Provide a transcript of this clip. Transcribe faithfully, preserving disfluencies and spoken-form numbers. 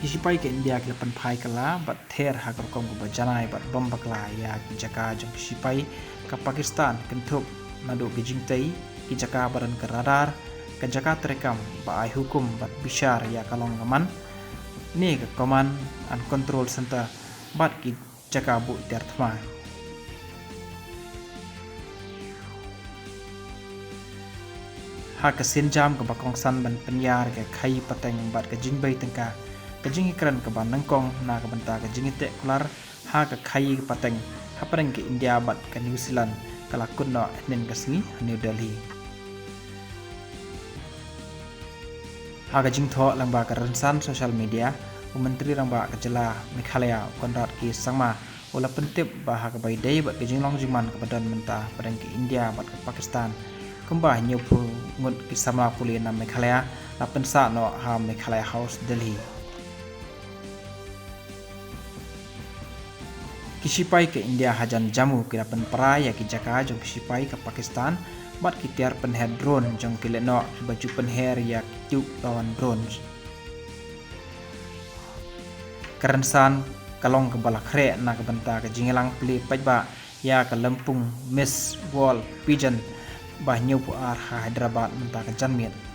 Ki shipai ka India ki la pynphai kylla bad ther ha ka rukom kaba janai bad bom bakla ïa ki jaka jong ki shipai ka Pakistan, kynthup naduh ki jingtei, ki jaka ba don ka radar, ka jaka treikam ba ai hukum bad bishar ïa ka long ka man, ne ka command and control center bad ki jaka buh tiar thma. Ha ka sienjam kaba kongsan ban pynïar ka khaii pateng bad ka jingbei tyngka, ka jingïakren kaba nyngkong na ka bynta ka jingïateh kular ha ka khaii pateng hapdeng ka India bad ka New Zealand ka la kut noh hynnin ka sngi ha New Delhi. Ha ka jingthoh lyngba ka rynsan social media, u Myntri Rangbah ka jylla Meghalaya, u Conrad K Sangma, u la pyntip ba ha kaba ïadei bad ka jinglong jingman kaba don mynta hapdeng ka India bad ka Pakistan, kumba hynñiewphew ngut ki samla pule na Meghalaya la pynsah noh ha Meghalaya House, Delhi. Ki shipai ka India hajan Jammu ki la pynpra ïa ki jaka jong ki shipai ka Pakistan bad ki tiar pynher drone jong ki lehnoh kiba ju pynher ïa ki tiew lawan drones. Ka rynsan ka long kaba la khreh na ka bynta ka jingïalang plie paidbah ïa ka lympung Miss World Pageant ba hynñiewphew ar ha Hyderabad mynta ka janmiet.